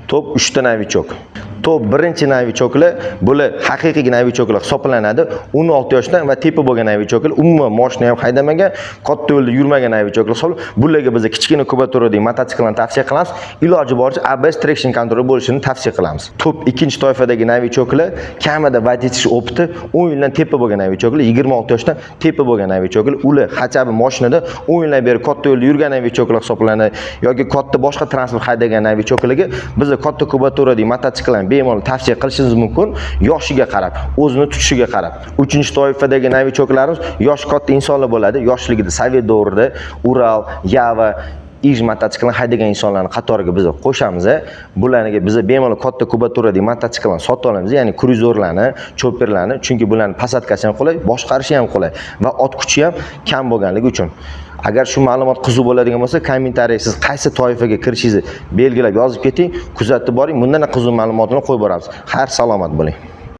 Top 3 ta новичок. Top birinchi новичок lar, bular haqiqiy новичок lar hisoblanadi. 16 yoshdan va tepa bo'lgan новичок lar, umuman mashina ham haydamagan, katta yo'lda yurmagan новичок lar hisoblanadi. Bularga biz kichkina kubaturadagi mototsiklni tavsiya qilamiz. Iloji boricha ABS, traction control bo'lishini tavsiya qilamiz. Top ikkinchi toifadagi новичок lar kamida водительский опыт i 10 yildan tepa bo'lgan новичок lar, 26 yoshdan tepa bo'lgan новичок lar, ular хотя бы mashinada 10 yildan beri katta yo'lda yurgan новичок lar hisoblanadi yoki katta boshqa transport haydagan новичок larga biz katta kubaturadagi mototsiklni bemalol tavsiya qilishimiz mumkin, yoshiga qarab, o'zini tutishiga qarab. Uchinchi toifadagi новичок larimiz yoshi katta insonlar bo'ladi. Yoshligida sovet davrida Ural, Yava, Ij mototsiklini haydagan insonlarni qatoriga biz qo'shamiz. Bularga biz bemalol katta kubaturadagi mototsiklni sota olamiz, ya'ni kruzerlarni, chopperlarni, chunki bularni посадка si ham qulay, boshqarishi ham qulay va ot kuchi ham kam bo'lganligi uchun. Agar shu ma'lumot qiziq bo'ladigan bo'lsa, kommentariy siz qaysi toifaga kirishingizni belgilab yozib keting, kuzatib boring, bundan qiziq ma'lumotni qo'yib boramiz. Xayr, salomat bo'ling.